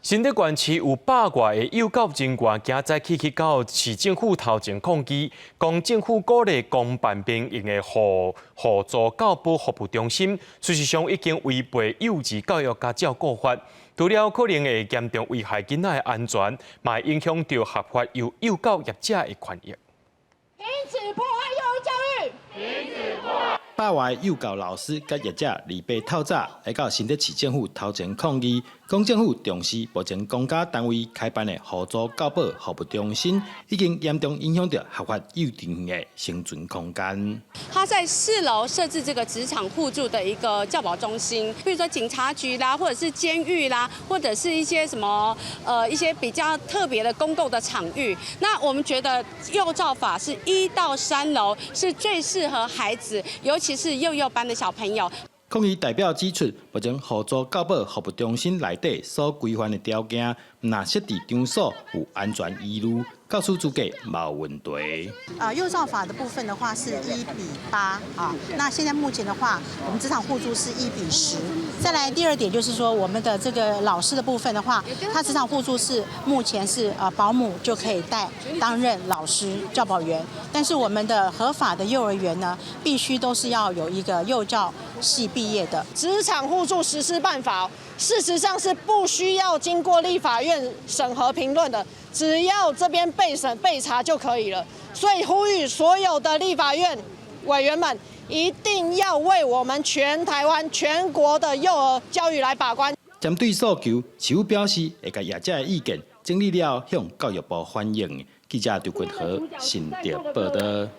新竹縣市有百外个幼教人員，今早起去到市政府頭前抗議，講政府鼓勵公辦民營的互助教保服務中心，事實上已經違背幼兒教育佮照顧法，除了可能會嚴重危害囡仔的安全，嘛會影響著合法由幼教業者的權益。停止破壞幼兒教育！停止破壞。百外幼教老師佮業者禮拜透早來到新竹市政府頭前抗議，講政府重視目前公家單位開辦的互助教保服務中心，已經嚴重影響著合法幼稚園的生存空間。他在4樓設置這個職場互助的一個教保中心，比如說警察局啦，或者是監獄啦，或者是一些什麼一些比較特別的公共的場域。那我們覺得幼照法是1到3樓是最適合孩子，尤其是幼幼班的小朋友。抗議代表指出，目前互助教保服務中心內底所規範的條件，毋但設置場所有安全疑慮，教師資格嘛有問題。啊，幼照法的部分的話是1比8啊，那現在目前的話，我們職場互助是1比10。再來第二點就是說，我們的這個老師的部分的話，他職場互助是目前是保姆就可以帶擔任老師教保員，但是我們的合法的幼兒園呢，必須都是要有一個幼教系畢業的。職場互助實施辦法，事實上是不需要經過立法院審核評論的，只要這邊備審備查就可以了。所以呼籲所有的立法院委員們，一定要為我們全台灣、全國的幼兒教育來把關。針對訴求，市府表示會共業者的意見整理了，向教育部反映。記者張國和新竹報導。